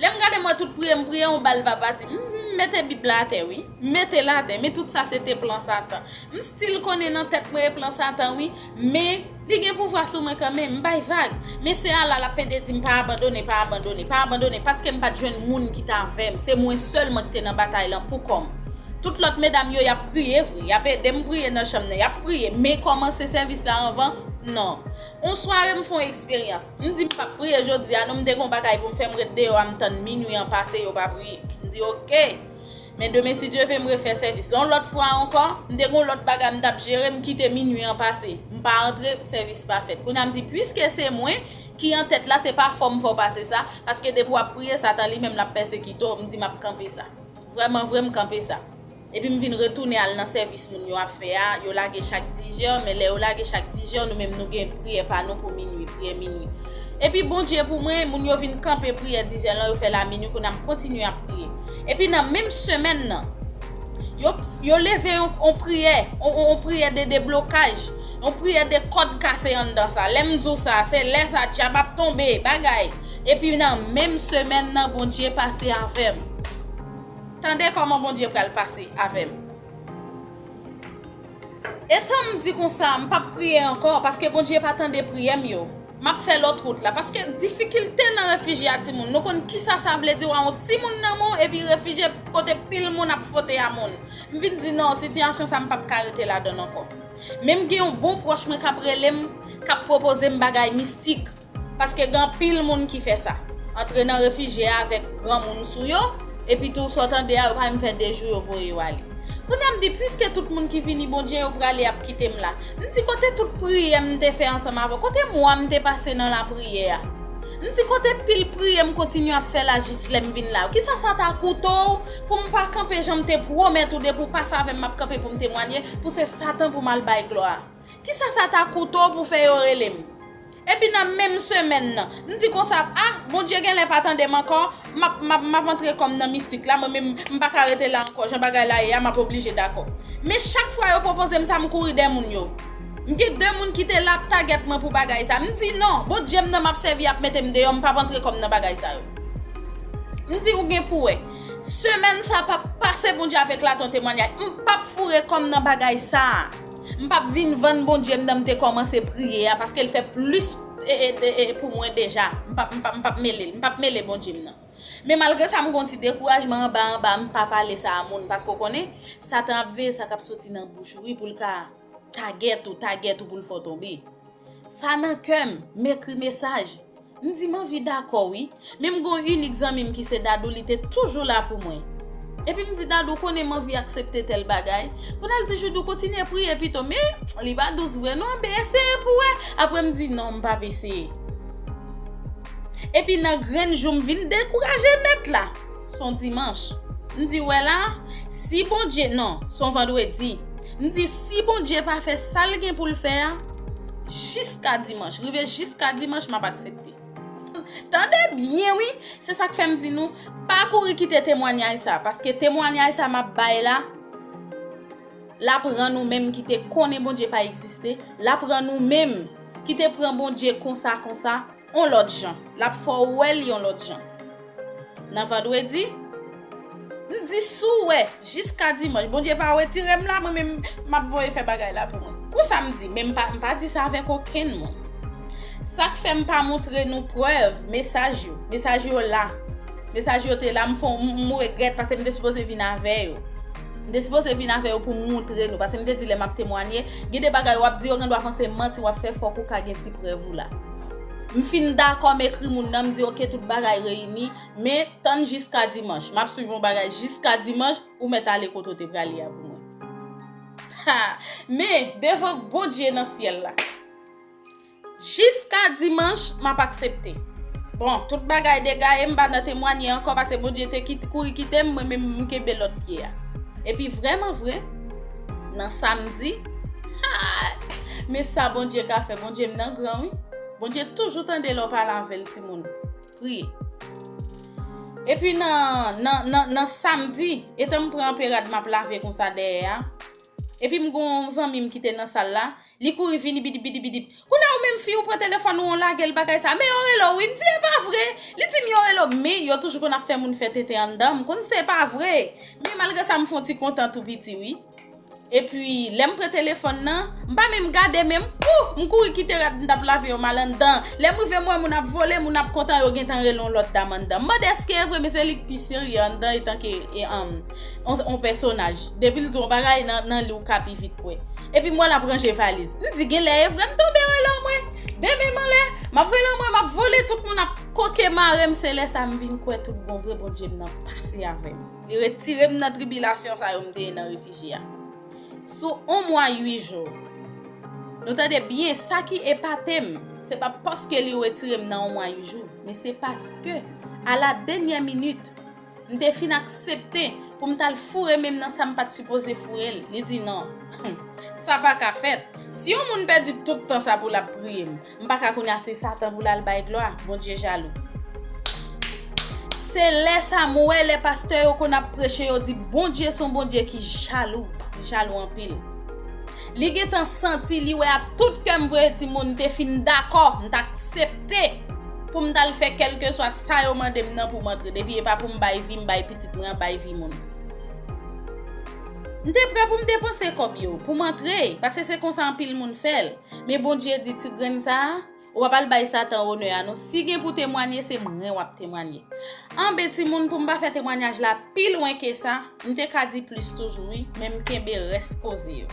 Lè m gade m wè tout priyè m priye, yon bal va pati. M, m mete Bib la atè, wi. M mete l atè, men tout sa se te plan Satan. M still konnen nan tèt mwen e plan Satan, wi. Men, li gen pouvwa sou mwen kanmenm. M bay vag. Men sè a la, l ap pede di m pa abandone, pa abandone, pa abandone, paske m pa t jwenn moun ki t avè m. Se mwen sèlman ki te nan batay lan pou kò m. Tout lòt medam yo, y ap priye vre. Y ap ede m priye nan chanm nan. Y ap priye. Men kòmanse sèvis la anvan? Non. On sware m fè yon eksperyans. M di m p ap priye jodi a non, m te gen yon bagay pou m fè, m ret deyò a, m tann minui an pase, yo pa priye. M di, "Oke. Men demen, si Dye vle, m refè sèvis la." Yon lòt fwa ankò, m te gen yon lòt bagay m t ap jere, m kite minui an pase. M pa antre, sèvis pa fèt. Kounye a m di, "Piske se mwen ki an tèt la, se pa fò m fè w pase sa, paske depi w ap priye, Satan li menm l ap pèsekite w." M di, "M ap kanpe sa." Vrèman vre, m kanpe sa. Epi m vin retounen al nan sèvis moun yo ap fè a. Yo lage chak diz è, men lè yo lage chak diz è, nou menm nou gen priyè pa nou pou minui, priyè minui. Epi Bondye pou mwen, moun yo vin kanpe priyè diz è lan, yo fè l a minui, kounye a m kontinye ap priye. Epi nan menm semèn nan, yo, yo leve yon, yon priyè, yon, yon, yon priyè de deblokaj, yon priyè de kòd kase anndan sa. Lè m di w sa, se lè sa dyab ap tonbe, bagay. Epi nan menm semèn nan, Bondye pase avè m. Tande kòman Bondye pral pase avè m. Etan m di konsa, m p ap priye ankò, paske Bondye pa tande priyè m yo. M ap fè lòt wout la, paske difikilte nan refijye a timoun. Nou konn kisa sa vle di, w a yon timoun nan men w, epi refijye kote pil moun ap fwote a moun. M vin di, "Non, sitiyasyon sa, m p ap ka rete ladan l ankò." Men m gen yon bon pwòch mwen k ap rele m, k ap pwopoze m bagay mistik. Paske gen anpil moun ki fè sa. Antre nan refijye a avèk granmoun sou yo, epi tou sa w tande a, yo pa menm fè de jou, yo voye yo ale. Kounye a m di, "Piske tout moun ki vini Bondye yo prale ap kite m la, m di, kote tout priyè m te fè ansanm avè w? Kote mwa m te pase nan lapriyè a? M di, kote pil priyè m kontinye ap fè la jis lè m vin la yo? Kisa sa ta koute w pou m pa kanpe jan m te pwomèt ou depi w pase avè m, m ap kanpe pou m temwanye, pou se Satan pou m al bay glwa a?" Kisa sa ta koute w pou fè yo rele m? Epi nan menm semèn nan, m di konsa, "A, Bondye genlè pa tande m ankò, m ap, m ap, m ap antre kò m nan mistik la, mwen menm, m pa ka rete la ankò, jan bagay la ye a, m ap oblije dakò." Men chak fwa yo pwopoze m sa, m kouri dèyè moun yo. M gen de moun ki te la ap tagèt mwen pou bagay sa. M di, "Non, Bondye m nan m ap sèvi ap mete m deyò, m p ap antre kò m nan bagay sa yo." M di, "Ou gen pou wè. Semèn sa p ap pase Bondye avèk laton temwanyaj. M p ap foure kò m nan bagay sa a." M p ap vin vann Bondye m nan m te kòmanse priye a, paske l fè plis, e, e, e, e, pou mwen deja. M p ap, m p ap, m p ap mele l. M p ap mele Bondye m nan. Men malgre sa, m gon ti dekourajman anba, anba, m pa pale sa a moun, paske w konnen, Satan ap veye sa k ap soti nan bouch ou, wi, pou l ka tagèt ou, tagèt ou pou l fè w tonbe. Sa nan kè m, m ekri mesaj. M di m anvi dakò wi. Men m gon inik zanmi m ki se Dadou, li te toujou la pou mwen. Epi m di Dadou, konnen m anvi aksepte tèl bagay. Kounye a l di, Joudou, kontinye priye pito. Men li pa dous vre non, ben eseye pou wè. Apre m di non, m p ap eseye. Epi nan grenn jou m vin dekouraje nèt la. Se yon dimanch. M di, wè la, si Bondye, non, se yon vandredi. M di, si Bondye pa fè sa l gen pou l fè a, jiska dimanch, rive jiska dimanch, m ap aksepte. Tande byen, wi, se sa k fè m di nou, pa kouri kite temwanyaj sa, paske temwanyaj sa m ap bay la, l ap rann ou menm ki te konnen Bondye pa egziste, l ap rann ou menm ki te pran Bondye konsa, konsa, yon lòt jan. L ap fè w wè l yon lòt jan. Nan vandredi, m di si w wè, jiska dimanch, Bondye pa retire m la, mwen menm, m ap voye fè bagay la pou mwen. Konsa m di, men m pa, m pa di sa avèk okenn moun. Sa k fè m pa montre nou prèv, mesaj yo. Mesaj yo la. Mesaj yo te la, m fè, m, m regrèt, paske m te sipoze vin avè yo. M te sipoze vin avè yo pou m montre nou, paske m te di lè m ap temwanye, gen de bagay w ap di yo, gen dwa panse manti w ap fè, fòk ou ka gen ti prèv ou la. M fin dakò, m ekri moun nan, m di, oke, tout bagay reyini, men tann jiska dimanch. M ap swiv yon bagay jiska dimanch, ou mèt ale kote w te prale a pou mwen. Ha! Men, devan Bondye nan syèl la. Jiska dimanch, m ap aksepte. Bon, tout bagay degaye, m pa nan temwanye ankò, paske Bondye te kit-, kouri kite m, mwen menm m kenbe lòt pye a. Epi vrèman vre, nan samdi, ha! Men sa Bondye ka fè, Bondye m nan gran, wi. Bondye toujou tande lè w pale avè l, timoun. Priye. Epi nan, nan, nan, nan samdi, etan m pran anperad m ap lave konsa dèyè a, epi m gon yon zanmi m ki te nan sal la, li kouri vini bidip, bidip, bidip. Kounye a ou menm fi, ou pran telefòn ou, ou lage l bagay sa. Men yo rele w, wi. M di, e pa vre. Li di m yo rele w. Men yo toujou konn ap fè moun fè tenten anndan. M konn se pa vre. Men malgre sa, m fè yon ti kontan tou piti, wi. Epi, lè m pran telefòn nan, m pa menm gade menm, pou! M kouri kite rad m t ap lave yo, m al anndan. Lè m rive, m wè moun ap vole, moun ap kontan, yo gentan rele yon lòt dam anndan. M mande èske e vre, men se li k pi serye anndan, etanke e, um, on, on pèsonaj. Depi l di yon bagay, nan, nan li w ka pi vit kwè. Epi m wè l ap ranje valiz. M di, genlè e vre, m tonbe anlè mwen. De men m anlè, m ap rele mwen, m ap vole, tout moun ap koke mare m. Se lè sa m vin kwè tout bon vre, Bondye m nan pase avè m. Li retire m nan tribilasyon sa yo m te ye nan refijye a. Sou yon mwa uit jou. Nou tande byen, sa ki epate m, se pa paske li retire m nan yon mwa uit jou, men se paske, a la dènyè minit, m te fin aksepte pou m t al foure men m nan sa m pa t sipoze foure l. Li di, "Non, sa pa ka fèt. Si yon moun pèdi tout tan sa pou l ap priye m, m pa ka kounye a se Satan pou l al bay glwa, Bondye jalou." Se lè sa m wè lè pastè yo konn ap preche, yo di Bondye se yon Bondye ki jalou, li jalou anpil. Li gentan santi, li wè ak tout kè m vre, timoun, m te fin dakò, m t aksepte pou m t al fè kèlkeswa sa yo mande m nan pou m antre. Depi e pa pou m bay vi m, bay pitit mwen an, bay vi moun. M te prè pou m depanse kòb yo, pou m antre, paske se konsa anpil moun fè l. Men Bondye di ti grenn sa a, ou p ap al bay Satan onè a non. Si gen pou temwanye, se mwen w ap temwanye. Anben timoun, pou m pa fè temwanyaj la pi lwen ke sa, m te ka di plis toujou wi, men m kenbe rès koze yo.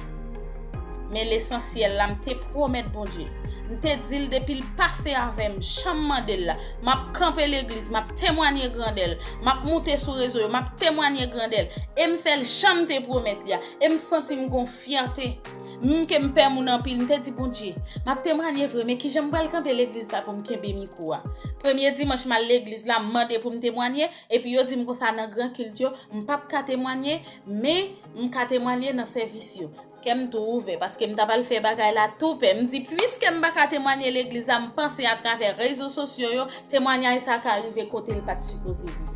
Men lesansyèl la, m te pwomèt Bondye. M te di l depi l pase avè m, jan m mande l la, m ap kanpe legliz, m ap temwanye grandè l, m ap moute sou rezo yo, m ap temwanye grandè l. E m fè l jan m te pwomèt li a. E m santi m gon fyète. Menm ke m pè moun anpil, m te di Bondye, m ap temwanye vre, men kijan m pral kanpe legliz la pou m kenbe mikwo a? Premye dimanch m al legliz la, m mande pou m temwanye, epi yo di m konsa nan gran kilt yo, m p ap ka temwanye, men m ka temwanye nan sèvis yo. Kè m tou ouvè, paske m t ap al fè bagay la tou pè. M di, piske m pa ka temwanye legliz la, m panse atravè rezo sosyo yo, temwanyaj sa ka rive kote l pa t sipoze rive.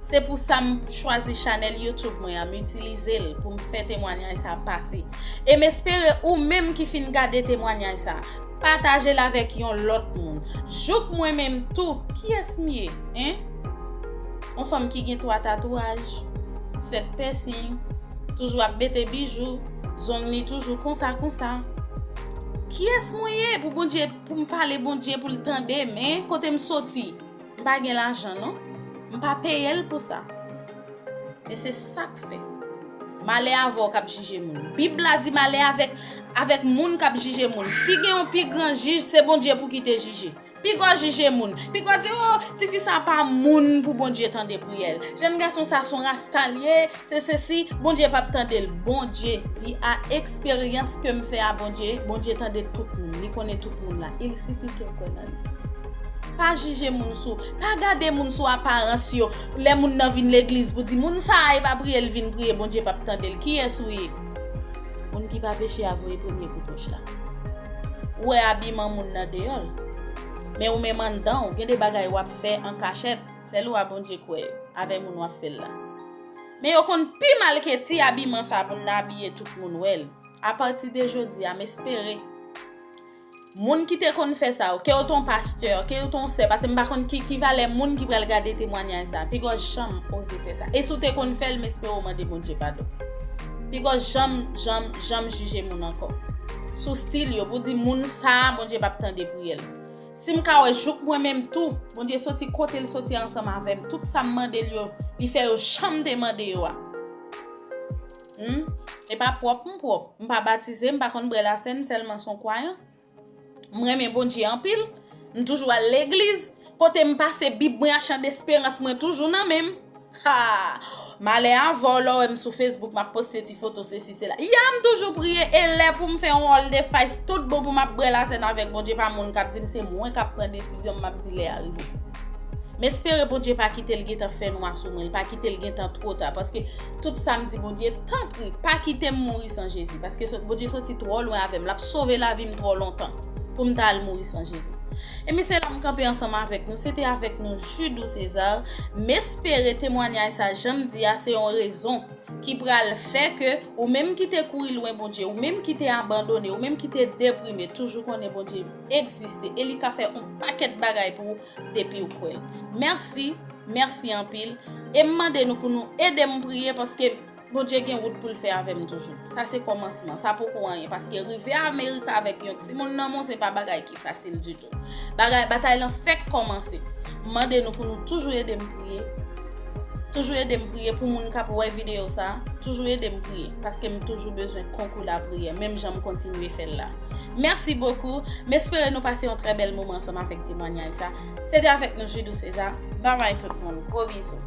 Se pou sa m chwazi chanèl YouTube mwen an, m itilize l pou m fè temwanyaj sa pase. E m espere ou menm ki fin gade temwanyaj sa, pataje l avèk yon lòt moun. Jouk mwen menm tou, kiyès m ye, en? Yon fanm ki gen twa tatouaj, sèt pèsing, toujou ap mete bijou, zong li toujou konsa, konsa. Kiyès mwen ye pou Bondye, pou m pale Bondye pou l tande m, en? Kote m soti? M pa gen lajan non. M pa peye l pou sa. Men se sa k fè. Malè avè w k ap jije moun. Bib la di malè avèk, avèk moun k ap jije moun. Si gen yon pi gran jij, se Bondye pou ki te jije. Piga w jije moun. Piga w di, "O, tifi sa pa moun pou Bondye tande priyè l. Jèn gason sa se yon rasta l ye, se sesi, Bondye p ap tande l." Bondye, via eksperyans ke m fè a Bondye, Bondye tande tout moun. Li konnen tout moun la. Il sifi ke w kwè nan li. Pa jije moun sou, pa gade moun sou aparans yo. Lè moun nan vin legliz pou di, "Moun sa a, e pa priye l vin priye, Bondye p ap tande l." Kiyès ou ye? Moun ki pa peche a voye premye kout wòch la. Ou wè abiman moun nan deyò l. Men ou menm anndan w, gen de bagay w ap fè an kachèt, sèl ou a Bondye k wè yo, avè moun w ap fè l la. Men yo konn pi mal ke ti abiman sa pou n abiye tout moun wè l. Apati de jodi a, m espere moun ki te konn fè sa yo, ke w te yon pastè, ke w te yon sè, paske m pa konn ki, ki valè moun ki pral gade temwanyaj sa, piga w janm oze fè sa. E si w te konn fè l, m espere w mande Bondye padon. Piga w janm, janm, janm jije moun ankò sou stil yo, pou di moun sa a, Bondye p ap tande priyè l. Si m ka wè jouk mwen menm tou, Bondye soti kote l soti ansanm avè m, tout sa m mande l yo, li fè yo jan m te mande yo a. Hmm? E pa pwòp m pwòp. M pa batize, m pa konn bwè lasèn, m sèlman se yon kwayan. M renmen Bondye anpil. M toujou al legliz. Kote m pase, Bib mwen ak chan desperans mwen toujou nan men m. Ha! Malè avè w lè w wè m sou Facebook, m ap poste ti foto, sesi, sela. Ya, m toujou priye, e lè pou m fè yon all the face, tout bon pou m ap bwè lasèn avèk Bondye, pa moun k ap di m, se mwen k ap pran desizyon m, m ap di lè a rive. M espere Bondye pa kite l gentan fè nwa sou mwen, l pa kite l gentan twò ta, paske tout sa m di Bondye, tanpri, pa kite m mouri san Jezi, paske so-, Bondye soti twò lwen avè m, l ap sove lavi m twò lontan pou m ta al mouri san Jezi. Ebyen, se la m kanpe ansanm avèk nou, se te avèk nou Judou César, m espere temwanyaj sa, jan m di a, se yon rezon ki pral fè ke ou menm ki te kouri lwen Bondye, ou menm ki te abandone, ou menm ki te deprime, toujou konnen Bondye egziste e li ka fè yon pakèt bagay pou ou depi w kwè l. Mèsi, mèsi anpil. E m mande nou pou nou ede m priye paske Bondye gen wout pou l fè avè m toujou. Sa se kòmansman, sa poko anyen, paske rive Amerik avèk yon timoun nan men w se pa bagay ki fasil ditou. Bagay, batay lan fèk kòmanse. M mande nou pou nou toujou ede m priye. Toujou ede m priye pou moun k ap wè videyo sa. Toujou ede m priye, paske m toujou bezwen konkou lapriyè, menm jan m kontinye fè l la. Mèsi bokou. M espere nou pase yon trè bèl moman ansanm avèk temwanyaj sa. Se te avèk nou Judou César. Babay tout moun. Gwo bizou.